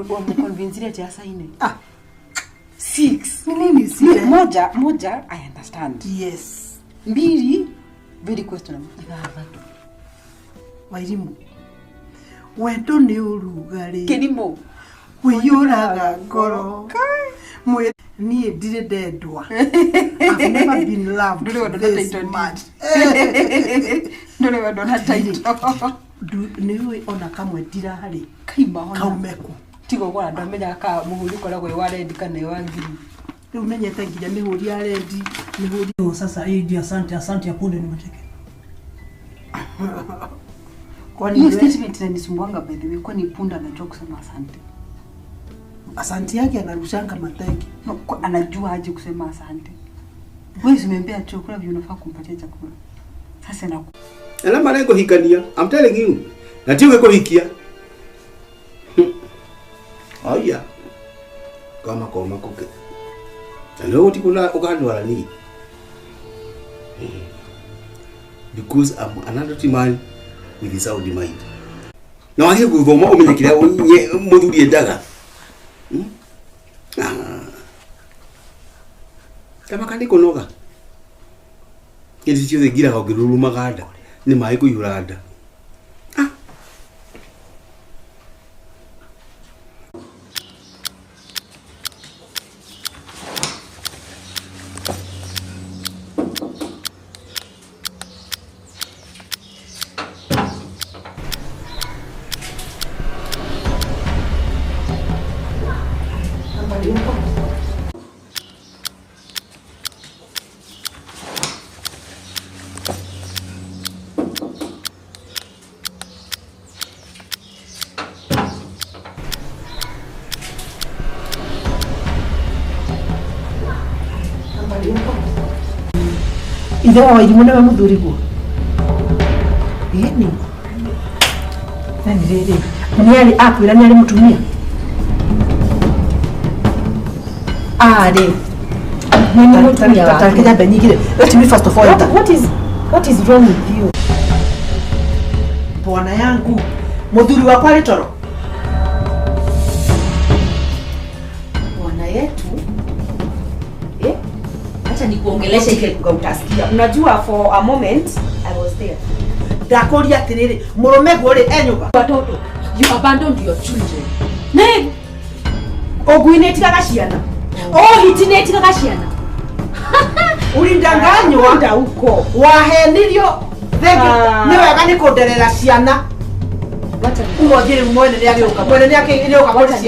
Wamconvince ati asaini. Ah. Six. Ni nini sile? Moja, moja, I understand. Yes. Mbili, very questionable. Ithathatũ. Wairimu. Wendo nĩ ũrugarĩ. Kĩrimũ. Ũiyũraga ngoro. Mwe niĩ ndirĩ ndendwa. I've never been loved Ndũrĩ wendwo na this title much. Ndũrĩ wendwo na title. Nĩ ũĩ ona kamwe ndirarĩ. Kaima ona. Kaume kũ. Tiga ũguo ona ndamenyaga kana mũhũri ũkoragwo wĩ wa red kana wĩ wa green. Rĩu menyete nginya mĩhũri ya red, mĩhũri Oh, sasa hii ndio asante, asante ya punde ni mateke. kwani Hiyo we- statement inanisumbuanga by the way, kwani punda anajua kusema asante? Asante yake anarushanga mateke. No, anajua aje kusema asante? Wewe usimwambia chakula vile unafaa kumpatia chakula. Sasa na Ala marengo hikania. I'm telling you. Na tiwe kuhikia. Aya. Kama koma kuke. Na leo utikuna ukandwara ni. Because I'm an adult man with a sound mind. Na wagie guthoma umenye kiria muthuri endaga. Ah. Kama kandi kunoga. Hĩndĩ ciothe ngiraga ngĩrurumaga nda nĩ maĩ kũihũra nda. Ah. Ithe wa Wairimũ nĩwe mũthuriguo? Ĩni. Na nĩ rĩrĩ, nĩarĩ akwĩra nĩarĩ mũtumia? Arĩ. Nĩ nĩ mũtumia wake. Tareke nyambe nyingire. Let me first of all enter. What is wrong with you? Bwana yangu, mũthuri wakwa arĩ toro? Bwana yetu. Eh? Acha nikuongeleshe ile lugha utasikia. Unajua for a moment I was there. Ndakũria atĩrĩrĩ, mũrũme guo rĩ e nyũmba? Watoto, you abandoned your children. Ne? Ũngui nĩ ĩtigaga ciana. Oh, hiti nĩ ĩtigaga ciana. Ulindanganywa. Kwenda huko. Wahenirio. Thengi Ah. nĩ wega nĩ kũnderera ciana. Wacha Ũmũthĩ rĩu mwene nĩ agĩũka. Mwene nĩ agĩũka kũrĩ ciana.